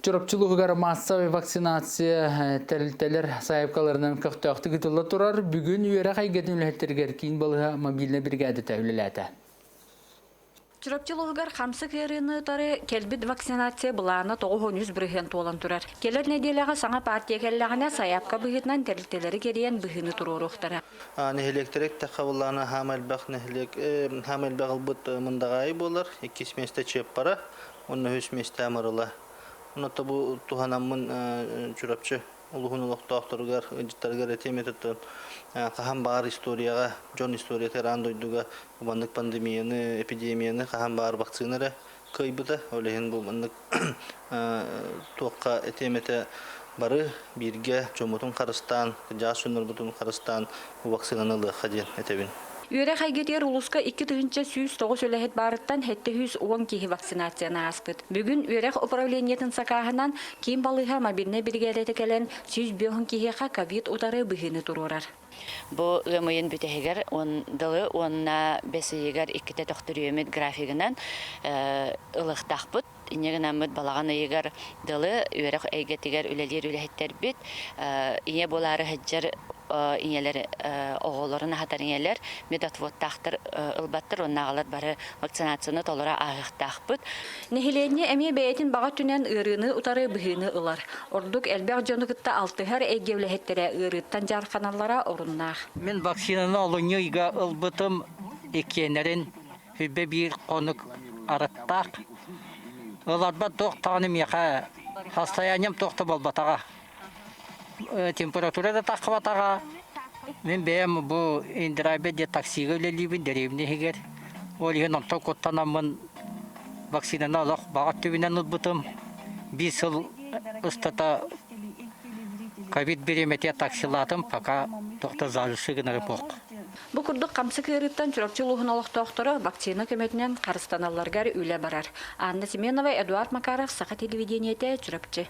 Чурапчы улууһугар маассабай вакцинация тэрилтэлэр сайаапкаларынан көхтөөхтүк ыытылла турар. Бүгүн үөрэх эйгэтин үлэһиттэригэр киин балыыһа мобильнай биригээдэтэ үлэлээтэ. Чурапчы улууһугар хамсык ыарыыны утары кэлбит вакцинация былаана 93% туолан турар. Кэлэр нэдиэлэҕэ саҥа партия кэллэҕинэ сайаапка быһыытынан тэрилтэлэри кэрийэн быһыыны туруоруохтара. Нэһилиэктэри эттэххэ былаана хаама элбэх нэһилиэк хаама элбэх ылбыт Мындаҕаайы буолар, иккис миэстэ Чыаппара, уонна үһүс миэстэ Амырыла. Онно бу туһанаммын Чурапчы улуһун олохтоохторугар, ыалдьыттарыгар этиэм этэ хаһан баар историяҕа, дьон историятыгар аан дойдуга маннык пандемияны, эпидемияны хаһан баар вакцина эрэ кыайбыта. Ол иһин бу маннык туохха этиэм этэ бары бииргэ дьоммутун харыстаан, кырдьаҕас дьоннорбутун харыстаан бу вакцинаны ылыахха диэн этэбин. Үөрэх эйгэтигэр улууска 2109 үлэһит баарыттан 710 киһи вакцинацияны ааспыт. Бүгүн үөрэх управлениетын сакааһынан киин балыыһа мобильнай биригээдэтэ кэлэн 105 киһиэхэ ковид утары быһыыны туруорар. Бу ыам ыйын бүтэһигэр дылы уонна бэс ыйыгар иккитэ төхтүрүйэммит графигынан ылыахтаахпыт. Инньэ гынаммыт балаҕан ыйыгар дылы үөрэх эйгэтигэр үлэлиир үлэһиттэрбит ийэ буолаары сылдьар ийэлэр оҕолорун аһатар ийэлэр медотводтаахтар ылбаттар уонна аҕалар бары вакцинацияны толоро ааһыахтаахпыт. Нэһилиэнньэ эмиэ бэйэтин баҕа өттүнэн ыарыыны утары быһыыны ылар. Ордук элбэх дьону кытта алтыһар эйгэ үлэһиттэрэ ыарыыттан дьаарханаллара оруннаах. Мин вакцинаны олунньу ыйга ылбытым иккиэннэрин Сүрбэ биир хонук арыттаах. Ыларбар туох даҕаны миэхэ состоянием туох да буолбатаҕа. Температура да таххыбатаҕа. Мин бэйэм бу Индирайбет диэн таксига үлэлиибин дэриэбинэ иһигэр. Ол иһин онтон куттанаммын вакцинаны олох баҕа өттүбүнэн ылбытым. Биир сыл устата ковид бириэмэтигэр таксилаатым, пока туох да залиши гынары суох. Бу курдук хамсык ыарыыттан Чурапчы улууһун олохтоохторо вакцина көмөтүнэн харыстаналларыгар үлэ барар. Анна Семенова, Эдуард Макаров, Саха телевидениетэ, Чурапчы.